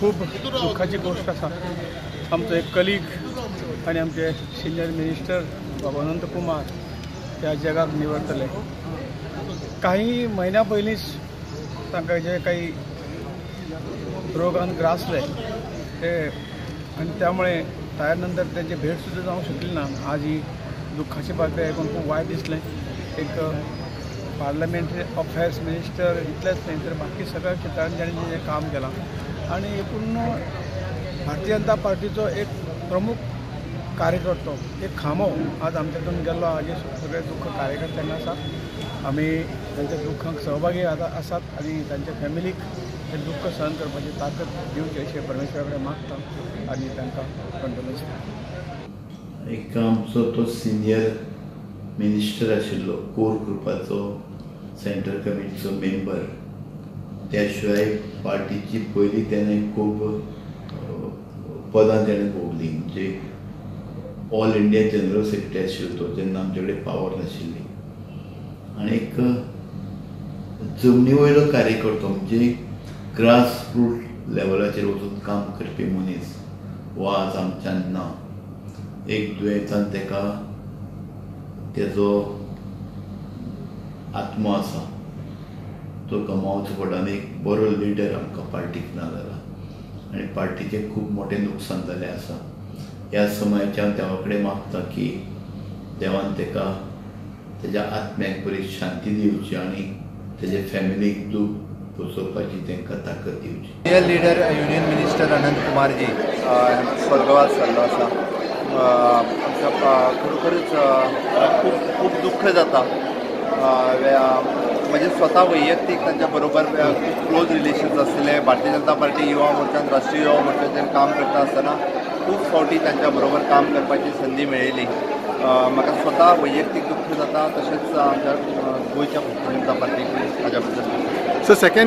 खूब दुःखाची गोष्ट आसा. आमचो एक कलीग आनी आमचे सिनियर मिनिस्टर बाबा अनंत कुमार त्या जगाक निवडतले. काही म्हयन्या पयलींच तांकां जे काही रोगान ग्रासले ते आनी त्यामुळे त्या नंतर त्यांची भेट सुद्दां जावंक शकली ना. आज ही दुःखाची बातमी आयकून खूब वायट दिसलें. एक पार्लमेंटरी अफेर्स मिनिस्टर इतलेंच न्ही तर बाकी सगळ्या क्षेत्रांत ताणें जें काम केलां आनी एकूण भारतीय जनता पार्टीचो एक प्रमुख कार्यकर्तो, एक खांबो आज आमच्यातून गेल्लो. हाजें सगळें दुःख कार्यकर्त्यांक आसा. आमी तांच्या दुःखाक सहभागी आसात आनी तांच्या फॅमिलीक हें दुःख सहन करपाची ताकद दिवची अशें परमेश्वरा कडेन मागता आनी तांकां कंडोलन्स दिता. एक आमचो तो सिनियर मिनिस्टर आशिल्लो, कोर ग्रुपाचो सेंट्रल कमिटीचो मेंबर. त्या शिवाय पार्टीची पयलीं तेणें खूब पदां तेणें भोगलीं. म्हणजे ऑल इंडिया जनरल सेक्रेटरी आशिल्लो तो जेन्ना आमचे कडेन पावर नाशिल्ली. आनी एक जमनी वयलो कार्यकर्तो म्हणजे ग्रास रूट लेवलाचेर वचून काम करपी मनीस हो आज आमच्यान ना. एक दुयेंसान तेका तेजो आत्मो आसा तो गमावचो पडला आनी एक बरो लिडर आमकां पार्टीक ना जाला आनी पार्टीचें खूब मोठें नुकसान जाल्लें आसा. ह्या समयाचें हांव देवा कडेन मागता की देवान तेका तेज्या आत्म्याक बरी शांती दिवची आनी तेजे फॅमिलीक दूख पोसोवपाची तांकां ताकद दिवची. Senior leader union minister Anant Kumarji स्वर्गवास जाल्लो आसा. आमकां खरोखरूच खूब खूब दुख्ख जाता. म्हणजे स्वता वैयक्तीक तांच्या बरोबर खूब क्लोज रिलेशन्स आसलें. भारतीय जनता पार्टी युवा मोर्चान, राष्ट्रीय युवा मोर्चाचेर काम करता आसतना खूब फावटी तांच्या बरोबर काम करपाची संदी मेळिल्ली. म्हाका स्वता वैयक्तीक दुख्ख जाता, तशेंच आमच्या गोंयच्या भारतीय जनता पार्टीक हाज्या बद्दल. So second